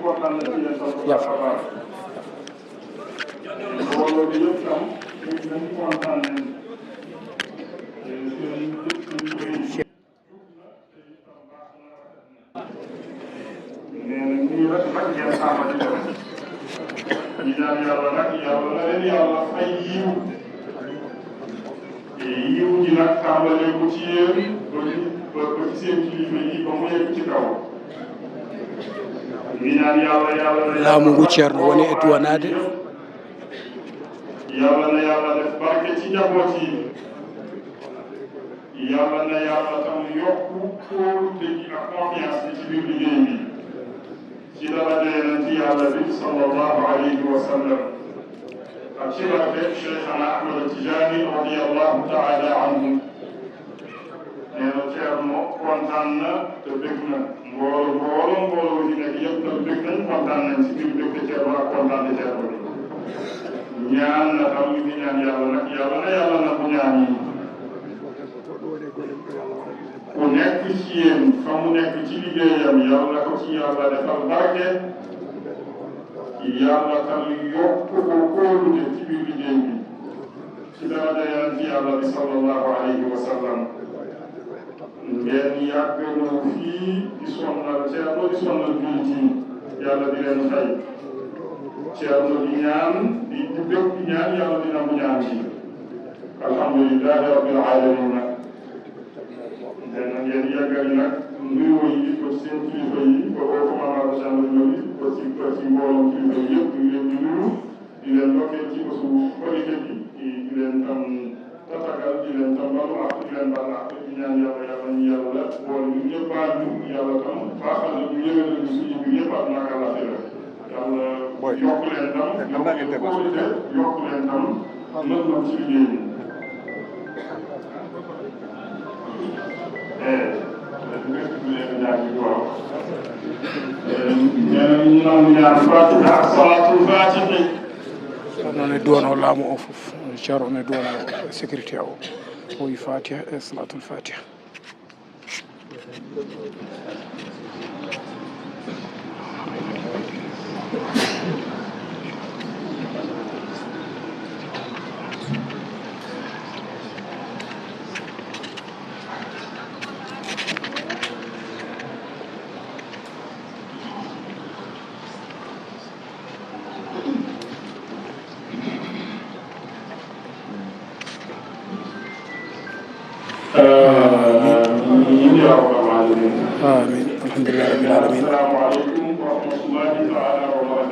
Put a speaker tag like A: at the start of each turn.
A: kontaan na ci yéen tam bu baax a baax mbooloo bi yëpp tam dañ kontaan nañ nee na nii rek nag ngeen xaama di def ñu ñaan yàlla nag yàlla na leen yàlla fay yiw yiw ji nag tàmbalee ko ci yéen ba ci seen kilifa yi ba mu yegg ci kaw ñu ñaan yàlla
B: laamu ngu ceerno woni e duwanade
A: yàlla na yàlla def barke ci njaboot yi yàlla na yàlla tam yokku kóolute gi ak confiance bi ci biir liggéey bi ci daraja yonent yàlla bi sallallahu alayhi wa sallam ak ci barke Cheikhana Ahmad Tijani radiyallahu taala anhu nee na Ceerno kontaan na te bëgg na mbooloo yi nekk yëpp te bëgg nañ kontaan nañ ci biir bëgg Ceerno ak kontaan de Ceerno bi ñaan na tam ñu ngi ñaan yàlla nag yàlla na bu ñaan yi ku nekk ci yéen fa mu nekk ci liggéeyam yàlla ko ci yàlla defal barke yàlla tam yokk ko kóolute ci biir liggéey bi ci daraja yonent yàlla bi sallallahu alayhi wa sallam ngeen yàgg ñëw fii di sonnal Ceerno di sonnal jullit yi yàlla di leen fay Ceerno di ñaan di bépp di ñaan yàlla di nangu ñaan yi alhamdulillahi rabbil alamin nag den ngeen yàggal nag nuyoo yi ko ci seen kilifa yi ko au commandant de gendarmerie ko ci mbooloom kilifa yi yëpp ñu leen di nuyu di leen ndokkeel ci bésu korite bi di leen tam tatagal di leen tam balu ak di leen bal ak di ñaan yàlla ñu yàlla boole ñu ñëpp baal ñu yàlla tam baaxal na ñu yëgal ñu suñu biir yëpp ak naka la yàlla yokk leen tam yokk leen tam mën ci liggéey bi
B: noon e duwano laamu o fof ceerno ne duwano sécurité o o wi fatiha e salatul fatiha
A: آمين الحمد لله رب العالمين السلام عليكم ورحمة الله تعالى وبركاته